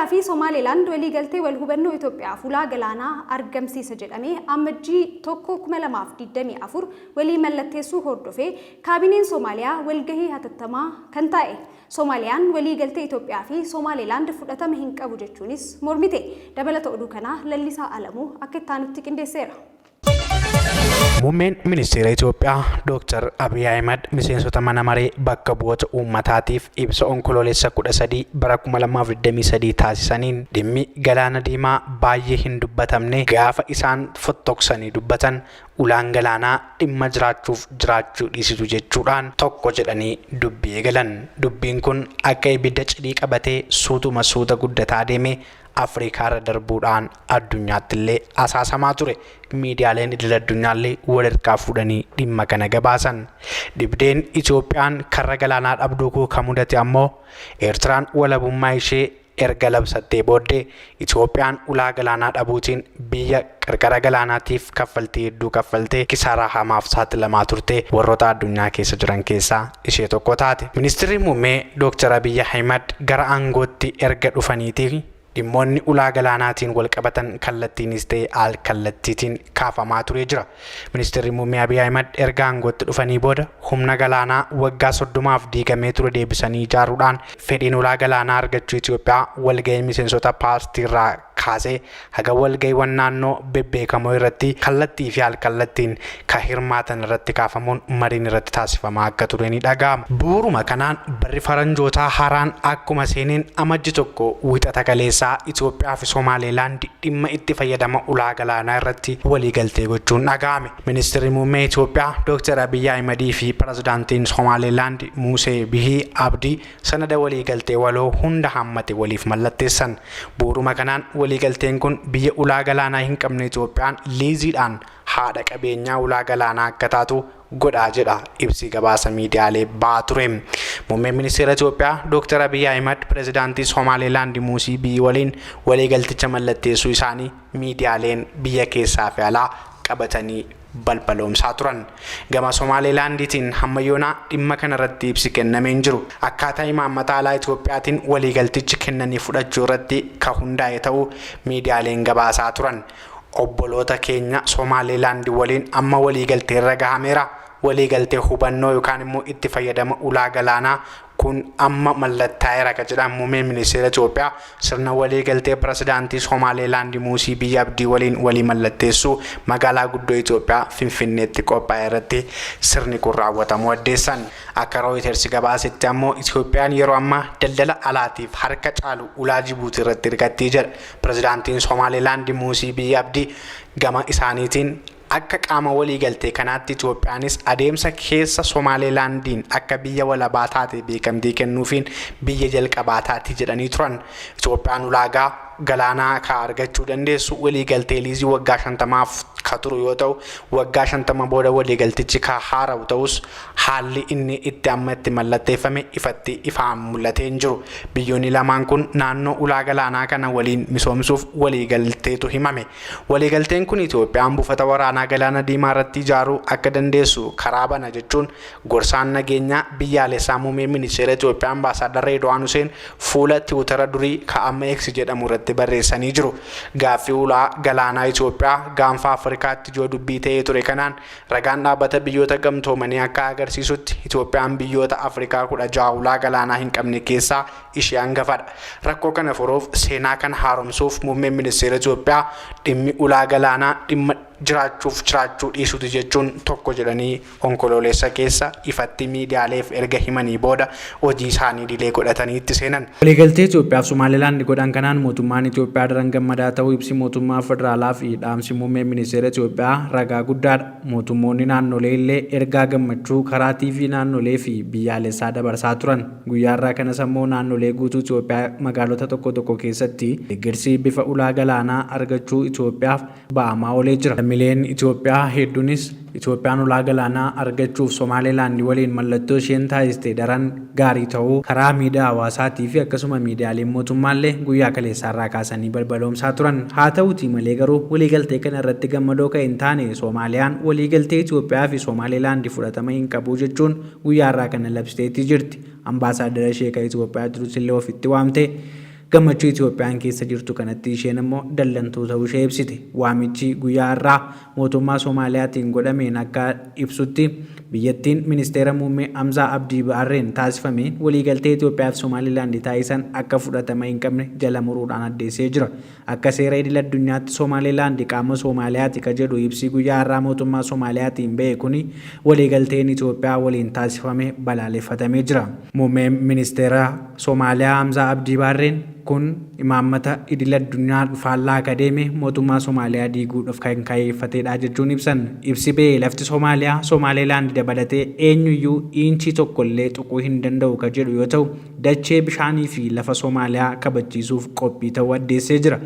Itoophiyaa fi Somaalilaand waliigaltee wal hubannoo Itoophiyaaf ulaa galaanaa argamsiisa jedhame Amajjii 1, 2024 walii mallatteessuu hordofee kaabineen Somaaliyaa walgahii hatattamaa kan taa'e. Somaaliyaan waliigaltee Itoophiyaa fi Somaalilaand fudhatama hin qabu jechuunis mormite. Dabalata oduu kanaa Lallisaa Alamuu akka itti aanutti qindeesseera. Muummeen Ministeera Itoophiyaa Dooktar Abiy Ahimad miseensota mana maree bakka bu'oota uummataatiif ibsa Onkoloolessa 13 bara 2023 taasisaniin dhimmi galaana diimaa baay'ee hin dubbatamne gaafa isaan fottoqsanii dubbatan ulaan galaanaa dhimma jiraachuuf jiraachuu dhiisitu jechuudhaan tokko jedhanii dubbii eegalan. Dubbiin kun akka ibidda cidii qabatee suutuma suuta guddataa deeme Afrikaarra darbuudhaan addunyaattillee asaasamaa ture. Miidiyaaleen idil addunyaallee walharkaa fuudhanii dhimma kana gabaasan. Dhibdeen Itoophiyaan karra galaanaa dhabduu kuu kan mudate ammoo Eertiraan walabummaa ishee erga labsattee booddee Itoophiyaan ulaa galaanaa dhabuutiin biyya qarqara galaanaatiif kaffaltii hedduu kaffaltee kisaaraa hamaaf saaxilamaa turte warroota addunyaa keessa jiran keessaa ishee tokko taate. Ministirri Muummee Dooktar Abiy Ahimad gara aangootti erga dhufaniitii dhimmoonni ulaa galaanaatiin walqabatan kallattiinis ta'e al kallattiitiin kaafamaa turee jira. Ministirri Muummee Abiy Ahimad erga aangootti dhufanii booda humna galaanaa waggaa 30f diigamee ture deebisanii ijaaruudhaan fedhiin ulaa galaanaa argachuu Itoophiyaa walgahii miseensota paartiirraa kaasee haga walgahiiwwan naannoo bebbeekamoo irratti kallattii fi al-kallattiin ka hirmaatan irratti kaafamuun mariin irratti taasifamaa akka ture ni dhaga'ama. Bu'uuruma kanaan barri faranjootaa haaraan akkuma seeneen Amajji 1 Wixata kaleessaa Itoophiyaa fi Somaaleelaandi dhimma itti fayyadama ulaa galaanaa irratti waliigaltee gochuun dhaga'ame. Ministirri Muummee Itoophiyaa Dooktar Abiyyi Ahimadii fi Pirezidaantiin Somaaleelaandi Muusee Bihii Abdii sanada waliigaltee waloo hunda hammate waliif mallatteessan. Bu'uuruma kanaan waliigalteen kun biyya ulaa galaanaa hin qabne Itoophiyaan liiziidhaan haadha qabeenyaa ulaa galaanaa akka taatu godha jedha ibsi gabaasa miidiyaalee ba'aa ture. Muummeen Ministeera Itoophiyaa Dooktar Abiy Ahimad Pirezidaantii Somaaleelaandi Muusii Bihii waliin waliigalticha mallatteessuu isaanii miidiyaaleen biyya keessaa fi alaa qabatanii balbaloomsaa turan. Gama Somaaleelaandiitiin hamma yoonaa dhimma kanarratti ibsi kenname hin jiru. Akkaataa imaammata alaa Itoophiyaatiin waliigaltichi kennanii fudhachuu irratti ka hundaa'e ta'uu miidiyaaleen gabaasaa turan. Obboloota keenya Somaaleelaandi waliin amma waliigalteerra gahameera. Waliigaltee hubannoo yookaan immoo itti fayyadama ulaa galaanaa kun amma mallattaa'eera ka jedhan Muummeen Ministeera Itoophiyaa sirna waliigaltee Pirezidaantii Somaaleelaandi Muusii Biyyi Abdii waliin walii mallatteessuu magaalaa guddoo Itoophiyaa Finfinneetti qophaa'e irratti sirni kun raawwatamuu addeessan. Akka Rooyitersi gabaasetti ammoo Itoophiyaan yeroo ammaa daldala alaatiif harka caalu ulaa Jibuutii irratti hirkatti jedha. Pirezidaantiin Somaaleelaandi Muusii Biyyi Abdii gama isaaniitiin akka qaama waliigaltee kanaatti Itoophiyaanis adeemsa keessa Somaaleelaandiin akka biyya walabaa taate beekamtii kennuufiin biyya jalqabaa taati jedhanii turan. Itoophiyaan ulaagaa galaanaa ka argachuu dandeessu waliigaltee liizii waggaa 50f ka turu yoo ta'u, waggaa 50 booda waliigaltichi ka haara'u ta'us haalli inni itti amma itti mallatteeffame ifatti ifaan mul'atee hin jiru. Biyyoonni lamaan kun naannoo ulaa galaanaa kana waliin misoomsuuf waliigalteetu himame. Waliigalteen kun Itoophiyaan buufata waraanaa Galaana Diimaa irratti ijaaruu akka dandeessu karaa bana jechuun gorsaan nageenyaa biyyaalessaa muummee ministeera Itoophiyaa Ambaasaaddar Reedwaan Huseen fuula Tiwutara durii ka amma X jedhamu irratti barreessanii jiru. Gaaffii ulaa galaanaa Itoophiyaa gaanfa Afrikaatti ijoo dubbii ta'ee ture kanaan Ragaan Dhaabbata Biyyoota Gamtoomanii akka agarsiisutti Itoophiyaan biyyoota Afrikaa 16 ulaa galaanaa hin qabne keessaa ishee hangafadha. Rakkoo kana furuuf seenaa kana haaromsuuf Muummeen Ministeera Itoophiyaa dhimmi ulaa galaanaa dhimma jiraachuuf jiraachuu dhiisuuti jechuun tokko jedhanii Onkoloolessa keessa ifatti miidiyaaleef erga himanii booda hojii isaanii idilee godhatanii itti seenan. Waliigaltee Itoophiyaa fi Somaalilaand godhan kanaan mootummaan Itoophiyaa daran gammadaa ta'uu ibsi mootummaa federaalaa fi dhaamsi muummeen ministeera Itoophiyaa ragaa guddaadha. Mootummoonni naannolee illee ergaa gammachuu karaa TV naannolee fi biyyaalessaa dabarsaa turan. Guyyaa har'aa kanas ammoo naannolee guutuu Itoophiyaa magaalota tokko tokko keessatti deggersi bifa ulaa galaanaa argachuu Itoophiyaaf ba'amaa oolee jira. Lammileen Itoophiyaa hedduunis Itoophiyaan ulaa galaanaa argachuuf Somaaleelaand waliin mallattoo isheen taasiste daran gaarii ta'uu karaa miidiyaa hawaasaatii fi akkasuma miidiyaaleen mootummaallee guyyaa kaleessaarraa kaasanii balbaloomsaa turan. Haa ta'uutii malee garuu waliigaltee kana irratti gammadoo kan hin taane Soomaaliyaan waliigaltee Itoophiyaa fi Somaaleelaand fudhatama hin qabuu jechuun guyyaa har'aa kana labsiteetii jirti. Ambaasaaddara ishee kan Itoophiyaa jirus illee ofitti waamtee. Gammachuu Itoophiyaan keessa jirtu kanatti isheen immoo dallantuu ta'uu ishee ibsite. Waamichi guyyaa har'aa mootummaa Soomaaliyaatiin godhameen akka ibsutti biyyattiin ministeera muummee Hamzaa Abdii Baarreen taasifameen waliigaltee Itoophiyaa fi Somaalilaand taasisan akka fudhatama hin qabne jala muruudhaan addeessee jira. Akka seera idil addunyaatti Somaalilaand qaama Somaaliyaati ka jedhu ibsi guyyaa har'aa mootummaa Somaaliyaatiin ba'e kuni waliigalteen Itoophiyaa waliin taasifame balaaleffatamee jira. Muummeen ministeera Somaaliyaa Hamzaa Abdii Baarreen kun imaammata idil addunyaa faallaa akka deeme mootummaa Somaaliyaa diiguudhaaf kan kaayyeffatedha jechuun ibsan. Ibsi ba'e lafti Somaaliyaa Somaalilaand dabalatee eenyuyyuu iinchii tokkollee tuquu hin danda'u ka jedhu yoo ta'u, dachee bishaanii fi lafa Somaaliyaa kabachiisuuf qophii ta'uu addeessee jira.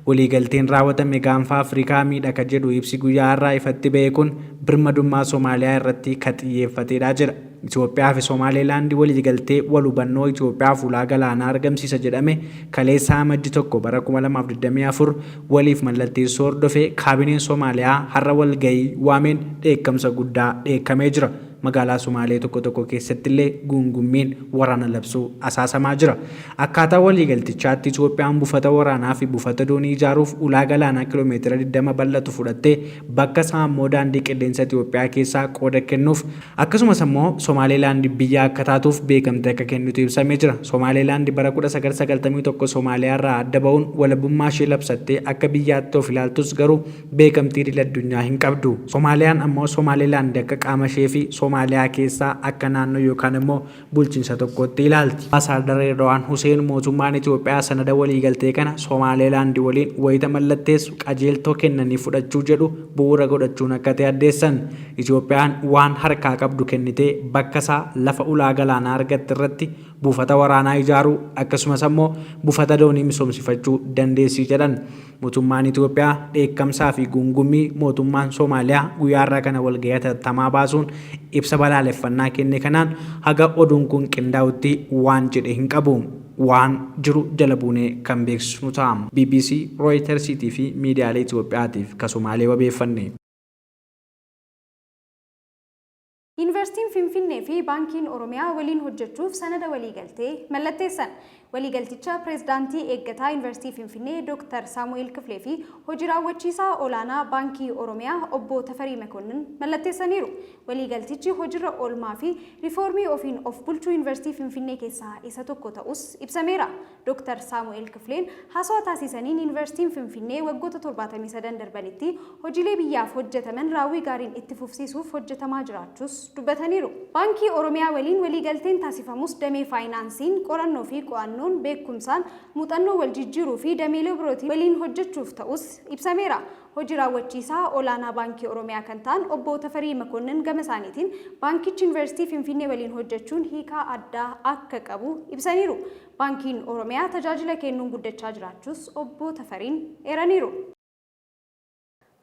Waliigalteen raawwatame gaanfa Afrikaa miidha ka jedhu ibsi guyyaa har'aa ifatti ba'e kun birmadummaa Somaaliyaa irratti ka xiyyeeffatedha jedha. Itoophiyaa fi Somaalilaand waliigaltee wal hubannoo Itoophiyaaf ulaa galaanaa argamsiisa jedhame kaleessa Amajji 1 bara 2024 waliif mallatteessuu hordofee kaabineen Somaaliyaa har'a walgahii waameen dheekkamsa guddaa dheekkamee jira. Magaalaa Sumaalee tokko tokko keessattillee guungummiin waraana labsuu asaasamaa jira. Akkaataa waliigaltichaatti Itoophiyaan bufata waraanaa fi bufata doonii ijaaruuf ulaa galaanaa kiloomeetira 20 bal'atu fudhattee bakka isaa ammoo daandii qilleensa Itoophiyaa keessaa qooda kennuuf akkasumas ammoo Somaalilaand biyya akka taatuuf beekamtii akka kennitu ibsamee jira. Somaalilaand bara 1991 Somaaliyaarraa adda ba'uun walabummaa ishee labsattee akka biyyaatti of ilaaltus garuu beekamtii idil addunyaa hin qabdu. Somaaliyaan ammoo Somaalilaand akka qaama ishee fi Somaaliyaa keessaa akka naannoo yookaan immoo bulchiinsa tokkootti ilaalti. Ambaasaaddar Reedwaan Huseen mootummaan Itoophiyaa sanada waliigaltee kana Somaalilaand waliin wayita mallatteessu qajeeltoo kennanii fudhachuu jedhu bu'uura godhachuun akka ta'e addeessan. Itoophiyaan waan harkaa qabdu kennitee bakka isaa lafa ulaa galaanaa argatte irratti buufata waraanaa ijaaruu akkasumas ammoo bufata doonii misoomsifachuu dandeessi jedhan. Mootummaan Itoophiyaa dheekkamsaa fi guungummii mootummaan Somaaliyaa guyyaa har'aa kana walgahii hatattamaa baasuun ibsa balaaleffannaa kenne kanaan haga oduun kun qindaa'utti waan jedhe hin qabu. Waan jiru jala buunee kan beeksisnu ta'a. Bbc, Rooyitersiitii fi miidiyaalee Itoophiyaatiif ka Somaalee wabeeffanne. Yuunivarsiitiin Finfinnee fi Baankiin Oromiyaa waliin hojjechuuf sanada waliigaltee mallatteessan. Waliigalticha Pireezidaantii Eeggataa Yuunivarsiitii Finfinnee Dooktar Saamu'eel Kifilee fi hojii raawwachiisaa olaanaa Baankii Oromiyaa Obbo Tafarii Mekonnin mallatteessaniiru. Waliigaltichi hojirra oolmaa fi riifoormii ofiin of bulchuu Yuunivarsiitii Finfinnee keessaa isa tokko ta'us ibsameera. Dooktar Saamu'eel Kifileen haasawaa taasisaniin Yuunivarsiitiin Finfinnee waggoota 73 darbanitti hojiilee biyyaaf hojjetaman raawwii gaariin itti fufsiisuuf hojjetamaa jiraachuus dubbataniiru. Baankii Oromiyaa waliin waliigalteen taasifamus damee faayinaansiin, qorannoo fi qo'annoon, beekumsaan, muuxannoo wal jijjiiruu fi dameelee birootiin waliin hojjechuuf ta'us ibsameera. Hojii raawwachiisaa olaanaa Baankii Oromiyaa kan ta'an Obbo Tafarii Makonnin gama isaaniitiin baankichi Yuunivarsiitii Finfinnee waliin hojjechuun hiikaa addaa akka qabu ibsaniiru. Baankiin Oromiyaa tajaajila kennuun guddachaa jiraachuus Obbo Tafariin eeraniiru.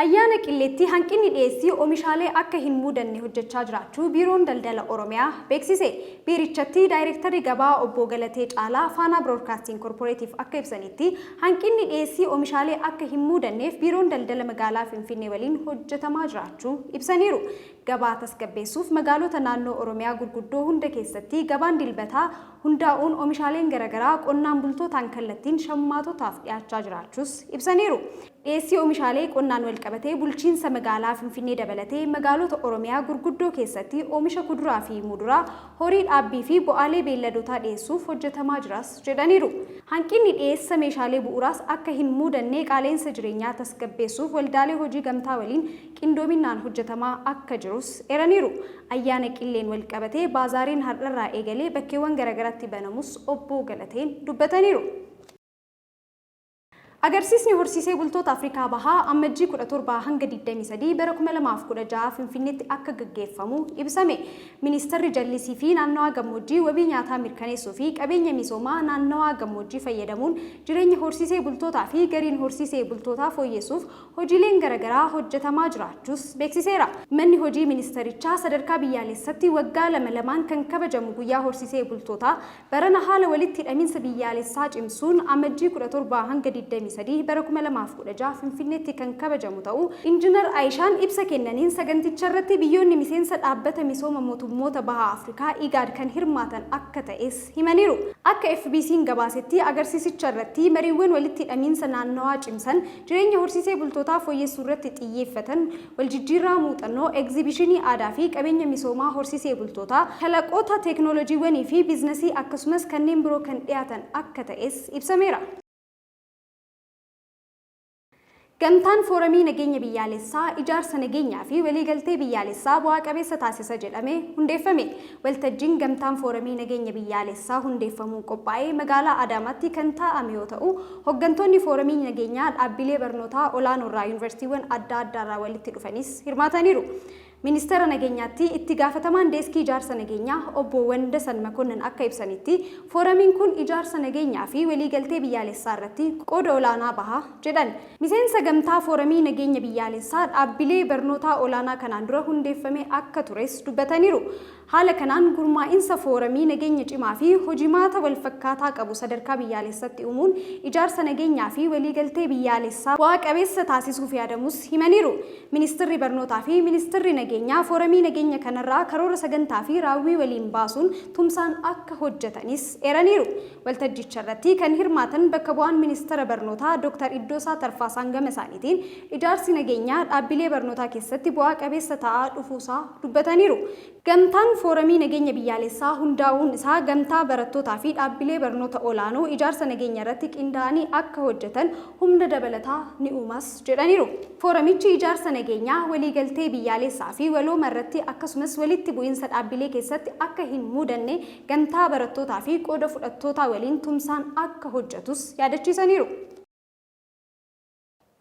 Ayyaana Qilleetti hanqinni dhiyeessii oomishaalee akka hin muudanne hojjechaa jiraachuu Biiroon Daldala Oromiyaa beeksise. Biirichatti Daayrektarri Gabaa Obbo Galatee Caalaa Faanaa Biroodkaastiing Korporeetiif akka ibsanitti, hanqinni dhiyeessii oomishaalee akka hin muudanneef Biiroon Daldala Magaalaa Finfinnee waliin hojjetamaa jiraachuu ibsaniiru. Gabaa tasgabbeessuuf magaalota naannoo Oromiyaa gurguddoo hunda keessatti gabaan Dilbataa hundaa'uun oomishaaleen garagaraa qonnaan bultootaan kallattiin shammaatotaaf dhiyaachaa jiraachuus ibsaniiru. Dhiyeessii oomishaalee qonnaan walqabatee bulchiinsa magaalaa Finfinnee dabalatee magaalota Oromiyaa gurguddoo keessatti oomisha kuduraa fi muduraa, horii dhaabbii fi bu'aalee beelladootaa dhiyeessuuf hojjetamaa jiras jedhaniiru. Hanqinni dhiyeessa meeshaalee bu'uuraas akka hin muudannee qaala'insa jireenyaa tasgabbeessuuf waldaalee hojii gamtaa waliin qindoominnaan hojjetamaa akka jirus eeraniiru. Ayyaana Qilleen walqabatee baazaariin har'arraa eegalee bakkeewwan garagaraatti banamus Obbo Galateen dubbataniiru. Agarsiisni horsiisee bultoota Afrikaa Bahaa Ammajjii 17 hanga 23 bara 2016 Finfinneetti akka gaggeeffamu ibsame. Ministeerri Jallisii fi Naannawaa Gammoojjii wabii nyaataa mirkaneessuu fi qabeenya misoomaa naannawaa gammoojjii fayyadamuun jireenya horsiisee bultootaa fi gariin horsiisee bultootaa fooyyessuuf hojiileen garagaraa hojjetamaa jiraachuus beeksiseera. Manni hojii ministeerichaa sadarkaa biyyaalessatti waggaa lama lamaan kan kabajamu guyyaa horsiisee bultootaa barana haala walitti hidhamiinsa biyyaalessaa cimsuun Amajjii 17 hanga 23 23 bara 2016 Finfinneetti kan kabajamu ta'uu Injiinar Ayishaan ibsa kennaniin saganticha irratti biyyoonni miseensa dhaabbata misooma mootummoota baha Afrikaa IGAD kan hirmaatan akka ta'es himaniiru. Akka FBC'n gabaasetti agarsiisicha irratti mariiwwan walitti hidhamiinsa naannawaa cimsan, jireenya horsiisee bultootaa fooyyessuu irratti xiyyeeffatan, waljijjiirraa muuxannoo, egzibishinii aadaa fi qabeenya misoomaa horsiisee bultootaa, kalaqoota teeknooloojiiwwanii fi biiznasii akkasumas kanneen biroo kan dhiyaatan akka ta'es ibsameera. Gamtaan Fooramii Nageenya Biyyaalessaa ijaarsa nageenyaa fi waliigaltee biyyaalessaa bu'aa qabeessa taasisa jedhame hundeeffame. Waltajjiin Gamtaan Fooramii Nageenya Biyyaalessaa hundeeffamuun qophaa'ee magaalaa Adaamaatti kan taa'ame yoo ta'u, hoggantoonni Fooramii Nageenyaa dhaabbilee barnootaa olaanoorraa yuunivarsiitiiwwan adda addaarraa walitti dhufanis hirmaataniiru. Ministeera Nageenyaatti itti gaafatamaan deeskii ijaarsa nageenyaa obbo Wandasan Makonnin akka ibsanitti, fooramiin kun ijaarsa nageenyaa fi waliigaltee biyyaalessaa irratti qooda olaanaa baha jedhan. Miseensa gamtaa fooramii nageenya biyyaalessaa dhaabbilee barnootaa olaanaa kanaan dura hundeeffame akka tures dubbataniiru. Haala kanaan gurmaa'insa fooramii nageenya cimaa fi hojimaata walfakkaataa qabu sadarkaa biyyaalessatti uumuun ijaarsa nageenyaa fi waliigaltee biyyaalessaa bu'aa qabeessa taasisuuf yaadamus himaniiru. Ministeerri Barnootaa fi Ministeerri Nageenyaa fooramii nageenya kanarraa karoora sagantaa fi raawwii waliin baasuun tumsaan akka hojjetanis eeraniiru. Waltajjicha irratti kan hirmaatan bakka bu'aan Ministeera Barnootaa Dr. Iddoosaa Tarfaasaan gama isaaniitiin ijaarsi nageenyaa dhaabbilee barnootaa keessatti bu'aa qabeessa ta'aa dhufuusaa dubbataniiru. Gamtaan fooramii nageenya biyyaalessaa hundaa'uun isaa gamtaa barattootaa fi dhaabbilee barnoota olaanoo ijaarsa nageenya irratti qindaa'anii akka hojjetan humna dabalataa ni uumas jedhaniiru. Fooramichi ijaarsa nageenyaa waliigaltee biyyaalessaa fi walooma irratti akkasumas walitti bu'iinsa dhaabbilee keessatti akka hin mudanne gamtaa barattootaa fi qooda fudhattootaa waliin tumsaan akka hojjetus yaadachiisaniiru.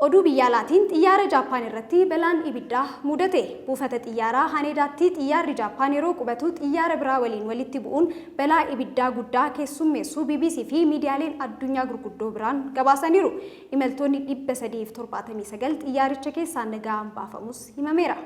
Oduu biyya alaatiin xiyyaara Jaappaan irratti balaan ibiddaa mudate. Buufata xiyyaaraa Haneedaatti xiyyaarri Jaappaan yeroo qubatu xiyyaara biraa waliin walitti bu'uun balaa ibiddaa guddaa keessummeessuu BBC fi miidiyaaleen addunyaa gurguddoo biraan gabaasaniiru. Imaltoonni 379 xiyyaaricha keessaa nagaan baafamus himameera.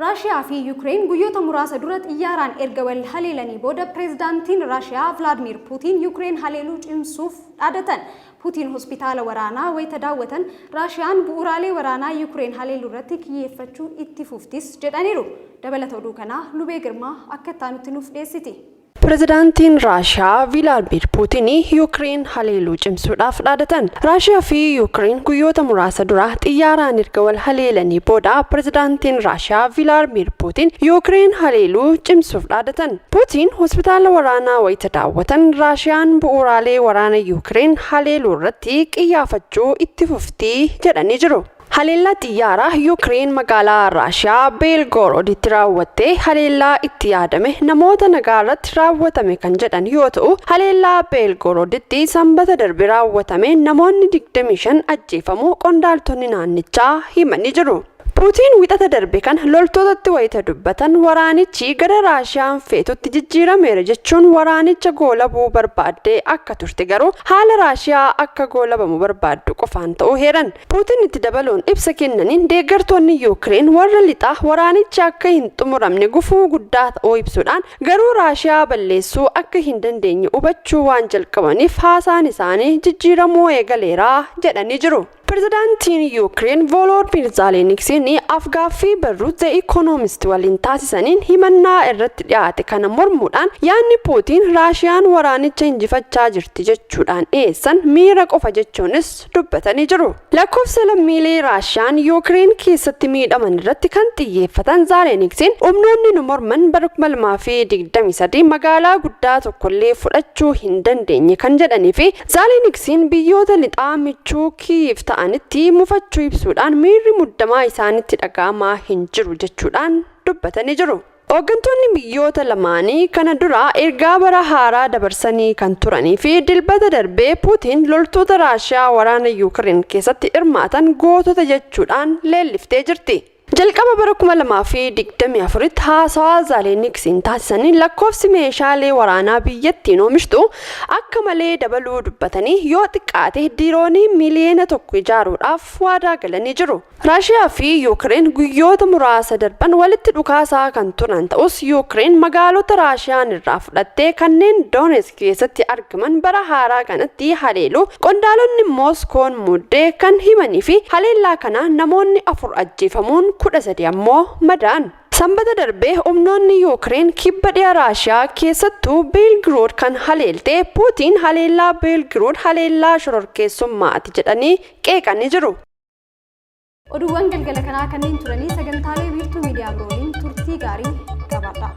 Raashiyaa fi Yuukireen guyyoota muraasa dura xiyyaaraan erga wal haleelanii booda pireezidaantiin Raashiyaa Vilaadimir Puutiin Yuukireen haleeluu cimsuuf dhaadatan. Puutiin hospitaala waraanaa wayita daawwatan Raashiyaan bu'uuraalee waraanaa Yuukireen haleeluu irratti kiyyeeffachuu itti fuftis jedhaniiru. Dabalata oduu kanaa Lubee Girmaa akka itti aanutti nuuf dhiyeessiti. Pireezidaantiin Raashiyaa Vilaadimir Puutiin Yuukireen haleeluu cimsuudhaaf dhaadatan. Raashiyaa fi Yuukireen guyyoota muraasa dura xiyyaaraan erga wal haleelanii booda pireezidaantiin Raashiyaa Vilaadimir Puutiin Yuukireen haleeluu cimsuuf dhaadatan. Puutiin hospitaala waraanaa wayita daawwatan Raashiyaan bu'uuraalee waraana Yuukireen haleeluu irratti qiyyaafachuu itti fuftii jedhanii jiru. Haleellaa xiyyaaraa Yuukireen magaalaa Raashiyaa Beelgorooditti raawwattee haleellaa itti yaadame namoota nagaa irratti raawwatame kan jedhan yoo ta'u, haleellaa Beelgorooditti sanbata darbe raawwatame namoonni 25 ajjeefamuu qondaaltonni naannichaa himanii jiru. Puutiin wixata darbe kana loltootatti wayita dubbatan waraanichi gara Raashiyaan feetutti jijjiirameera jechuun waraanicha goolabuu barbaaddee akka turte garuu haala Raashiyaa akka goolabamu barbaaddu qofaan ta'uu heeran. Puutiin itti dabaluun ibsa kennaniin deeggartoonni Yuukireen warra lixaa waraanichi akka hin xumuramne gufuu guddaa ta'uu ibsuudhaan garuu Raashiyaa balleessuu akka hin dandeenye hubachuu waan jalqabaniif haasaan isaanii jijjiiramuu eegaleera jedhanii jiru. Pireezidaantiin Yuukireen Vooloodimir Zelenskiin afgaaffii barruu The Economist waliin taasisaniin himannaa irratti dhiyaate kana mormuudhaan yaadni Puutiin Raashiyaan waraanicha injifachaa jirti jechuudhaan dhiyeessan miira qofa jechuunis dubbatanii jiru. Lakkoofsa lammiilee Raashiyaan Yuukireen keessatti miidhaman irratti kan xiyyeeffatan Zelenskiin humnoonni nu morman bara 2023 magaalaa guddaa tokkollee fudhachuu hin dandeenye kan jedhanii fi Zelenskiin biyyoota lixaa michuu Kiiv ta'anitti mufachuu ibsuudhaan miirri muddamaa isaanitti dhaga'amaa hin jiru jechuudhaan dubbatanii jiru. Hooggantoonni biyyoota lamaanii kana dura ergaa bara haaraa dabarsanii kan turanii fi dilbata darbee Puutiin loltoota Raashiyaa waraana Yuukireen keessatti hirmaatan gootota jechuudhaan leelliftee jirti. Jalqaba bara 2024tti haasawaa Zaaleniksiin taasisaniin lakkoofsi meeshaalee waraanaa biyyattiin oomishtu akka malee dabaluu dubbatanii, yoo xiqqaate diroonii 1 miiliyoona ijaaruudhaaf waadaa galanii jiru. Raashiyaa fi Yuukireen guyyoota muraasa darban walitti dhukaasaa kan turan ta'us, Yuukireen magaalota Raashiyaan irraa fudhattee kanneen Doonesk keessatti argaman bara haaraa kanatti haleelu qondaalonni Mooskoon muddee kan himanii fi haleellaa kana namoonni afur ajjeefamuun 13 ammoo madaa'an. Sanbata darbee humnoonni Yuukireen kibba dhiha Raashiyaa keessattuu Beelgirood kan haleelte Puutiin haleellaa Beelgirood haleellaa shororkeessummaati jedhanii qeeqanii jiru. Oduuwwan galgala kanaa kanneen turanii. Sagantaalee Wiirtuu Miidiyaa birooliin turtii gaarii qabaadha.